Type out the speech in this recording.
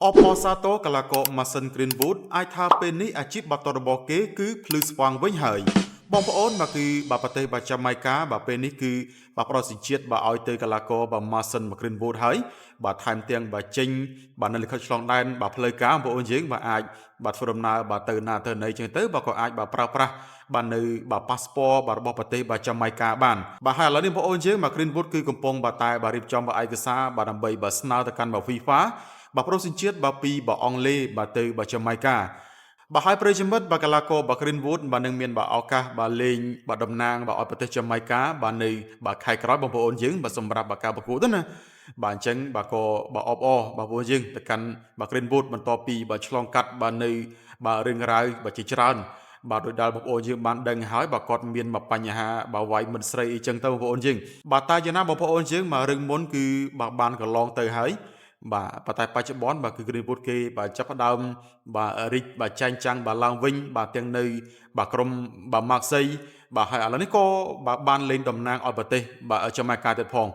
អបអរសាទរកីឡាករ Mason Greenwood អាចថាពេលនេះអាជីពបាល់ទាត់របស់គេគឺភ្លឺស្វាងវិញហើយបងប្អូនបាទគឺបាទប្រទេសបាទចាម៉ៃកាបាទពេលនេះគឺបាទផ្ដល់សញ្ជាតិបាទឲ្យទៅកីឡាករបាទ Mason Greenwood ហើយបាទថែមទាំងបាទចេញបាទនៅលិខិតឆ្លងដែនបាទផ្លូវការបងប្អូនយើងបាទអាចបាទធ្វើដំណើរបាទទៅណាទៅណីចឹងទៅបាទក៏អាចបាទប្រើប្រាស់បាទនៅបាទប៉ាសពតបាទរបស់ប្រទេសបាទចាម៉ៃកាបានបាទហើយឥឡូវនេះបងប្អូនយើងបាទ Greenwood គឺកំពុងបាទតែបាទរៀបចំបាទឯកសារបាទដើម្បីបាទស្នើទៅកាន់បាទ FIFA បាទប្រូសញ្ជាតិបាទពីបាទអង់គ្លេសបាទទៅបាទចាម៉ៃកាបាទហើយប្រិយមិត្តបាទកីឡាករបាទ Greenwood បាទនឹងមានបាទឱកាសបាទលេងបាទតំណាងបាទឲ្យប្រទេសចាម៉ៃកាបាទនៅបាទខែក្រោយបងប្អូនយើងបាទសម្រាប់បាទការប្រកួតទៅណាបាទអញ្ចឹងបាទក៏បាទអបអរបាទបងប្អូនយើងទៅកាន់បាទ Greenwood បន្ទាប់ពីបាទឆ្លងកាត់បាទនៅបាទរឿងរ៉ាវបាទជាច្រើនបាទដោយដែលបងប្អូនយើងបានដឹងហើយបាទគាត់មានមកបញ្ហាបាទវាយមិនស្រីអីចឹងទៅបងប្អូនយើងបាទតែយ៉ាងណាបងប្អូនយើងមករឿងមុនគឺបាទបានកន្លងទៅហើយបាទប៉ុន្តែបច្ចុប្បន្នបាទគឺ Greenwood គេបាទចាប់ផ្ដើមបាទរីកបាទចែងចាំងបាទឡើងវិញបាទទាំងនៅបាទក្រុមបាទ Marseille បាទហើយឥឡូវនេះក៏បាទបានលេងតំណាងឲ្យប្រទេសបាទចាម៉ៃកាទៀតផង។